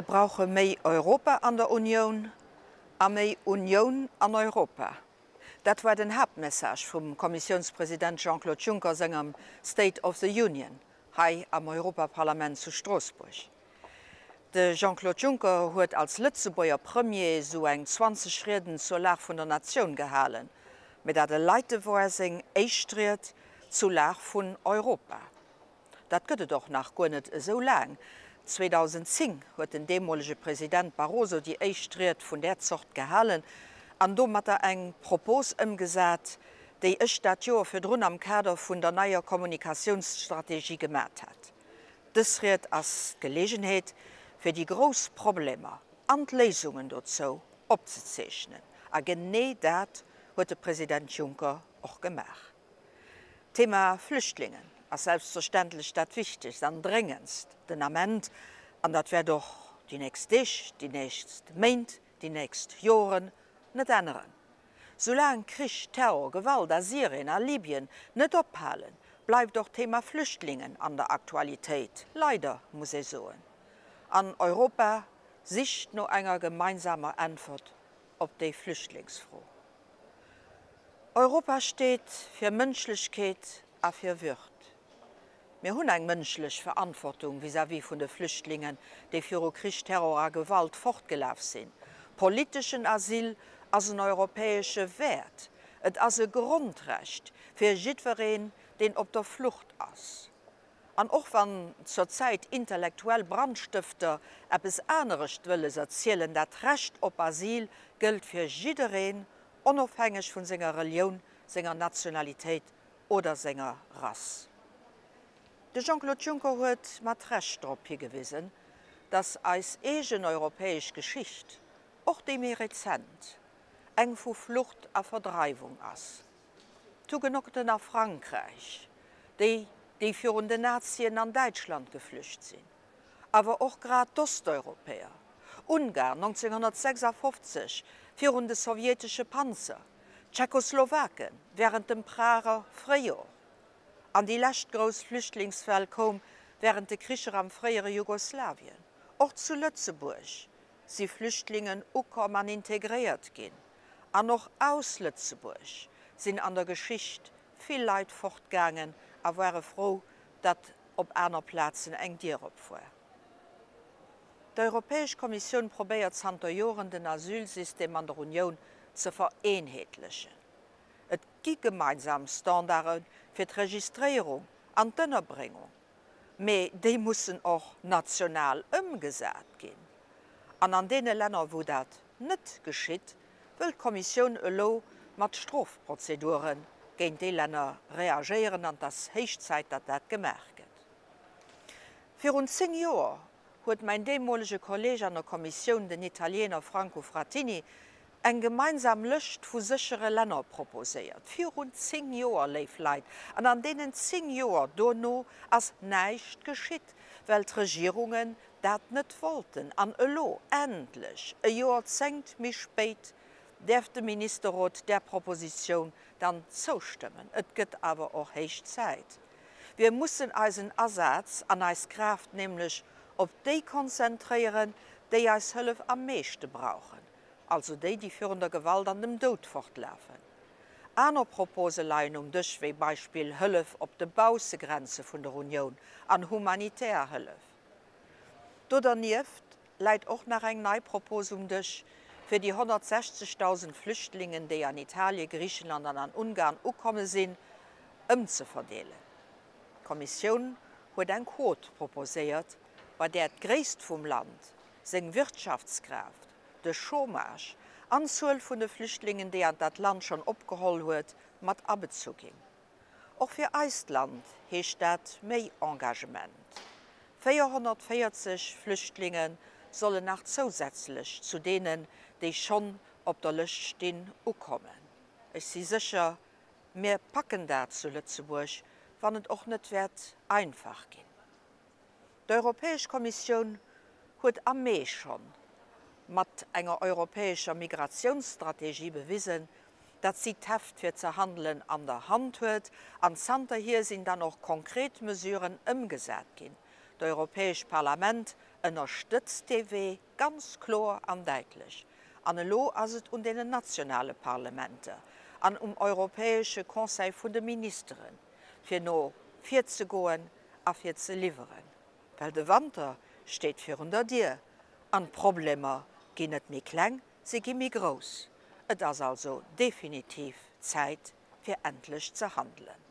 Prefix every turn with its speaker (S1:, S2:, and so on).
S1: Mir brauche méi Europa an der Unioun a méi Unioun an Europa. Dat war den Haaptmessage vum Kommissiounspresident Jean-Claude Juncker sengem State of the Union hei am Europaparlament zu Stroossbuerg. De Jean-Claude Juncker huet als Lëtzebuerger Premier esou eng 20 Rieden zur Lag vun der Natioun gehalen, mee dat eleite woar seng éischt Ried zu Lag vun Europa. Dat gëtt et och nach guer net esou laang. 2010 huet den deemolege President Barroso déi éischt Ried vun där Zort gehalen an domatter eng Propos ëmgesat, déi ech dat Joer virdrun am Kader vun der neier Kommunikatiounsstrategie gemat hat. Dës Ried ass d'Geleegenheet, fir déi grouss Problemer an d'Léisungen dozou opzezeechnen. A genee dat huet de President Juncker och gemaach. D'Thema Flüchtlingen ass selbstverständlech dat wichtegst an dréngendst den Ament, an dat wäert och déi nächst Deeg, déi nächst Méint, déi nächst Joren net änneren. Soulaang Krich, Terror, Gewalt a Syrien a Libyen net ophalen, bleift och d'Thema Flüchtlingen an der Aktualitéit, leider muss ee soen. An Europa sicht no enger gemeinsamer Äntwert op déi Flüchtlingsfro. Europa steet fir Mënschlechkeet a fir Würd. Mir hunn eng mënschlech Verantwortung vis-à-vis vun de Flüchtlingen, déi viru Krich, Terror a Gewalt fortgelaf sinn. Politeschen Asyl ass en europäesche Wäert. Et ass e Grondrecht fir jiddwereen, deen op der Flucht ass. An och wann zur Zäit intellektuell Brandstëfter eppes anerescht wëlles erzielen, dat Recht op Asyl gëllt fir jiddereen, onofhängeg vun senger Relioun, senger Nationalitéit oder senger Rass. De Jean-Claude Juncker huet mat Recht drop higewisen, datt eis eegen europäesch Geschicht, och déi méi rezent, eng vu Flucht a Verdreiwung ass. D'Hugenotten a Frankräich, déi, déi virun den Nazien an Däitschland geflücht sinn, awer och grad d'Osteuropäer, Ungarn 1956 virun de sowjetesche Panzer, d'Tschechoslowaken wärend dem Prager Fréijor, an déi lescht grouss Flüchtlingswell koum wärend de Kricher am fréiere Jugoslawien. Och zu Lëtzebuerg si Flüchtlingen ukomm an integréiert ginn, an och aus Lëtzebuerg sinn an der Geschicht vill Leit fortgaangen a ware frou, datt op aner Plazen eng Dier op war. D'Europäesch Kommissioun probéiert zanter Joren den Asylsystem an der Unioun ze vereenheetlechen. Et gi gemeinsam Standarde fir d'Registréierung an d'Ënnerbréngung, mee déi mussen och national ëmgesat ginn. An an deene Länner wou dat net geschitt, wëll d'Kommissioun elo mat Strofprozedure géint déi Länner reagéieren an et ass héich Zäit, datt dat gemaach gëtt. Virun 10 Joer huet mäin deemolege Kolleg an der Kommissioun, den Italiener Franco Frattini, eng gemeinsam Lëscht vu séchere Länner proposéiert. Virun 10 Joer, léif Leit! An an deenen 10 Joer dono ass näischt geschitt, well d'Regierungen dat net wollten. An elo, endlech, e Joerzéngt méi spéit, däerf de Ministerrot där Propositioun dann zoustëmmen. Et gëtt awer och héich Zäit. Wir mussen eisen Asaz an eis Kraaft nämlech op déi konzentréieren, déi eis Hëllef am meeschte brauchen, also déi, déi virun der Gewalt an dem Doud fortlafen. Aner Propose leien um Dësch, wéi Beispill Hëllef op de Baussegrenze vun der Unioun an humanitär Hëllef. Do dernieft läit och nach eng nei Propos um Dësch, fir déi 160.000 Flüchtlingen, déi an Italien, Griichenland an an Ungarn ukomme sinn, ëmzeverdeelen. D'Kommissioun huet eng Quot proposéiert, bei där d'Gréisst vum Land, seng Wirtschaftskraaft, de Chômage an d'Zuel vun de Flüchtlingen, déi an dat Land schonn opgeholl huet, mat abezu ginn. Och fir eist Land heescht dat méi Engagement. 440 Flüchtlinge sollen nach zousätzlech zu deenen, déi schonn op der Lëscht stinn, ukommen. Ech si sécher, mir packen dat zu Lëtzebuerg, wann et och net wäert einfach ginn. D'Europäesch Kommissioun huet am Mee schonn mat enger europäescher Migratiounsstrategie bewisen, datt si d'Heft fir ze handelen an der Hand huet an zanterhier sinn dann och konkret Mesuren ëmgesat ginn. D'Europäescht Parlament ënnerstëtzt dee Wee ganz kloer an däitlech. An elo ass et un deenen nationale Parlementer an um Europäesche Conseil vun de Ministeren, fir no vir ze goen a fir ze liwweren. Well de Wanter steet virun der Dier an d'Problemer ginn net méi kleng, se gi méi grouss. Et ass also definitiv Zäit, fir endlech ze handelen.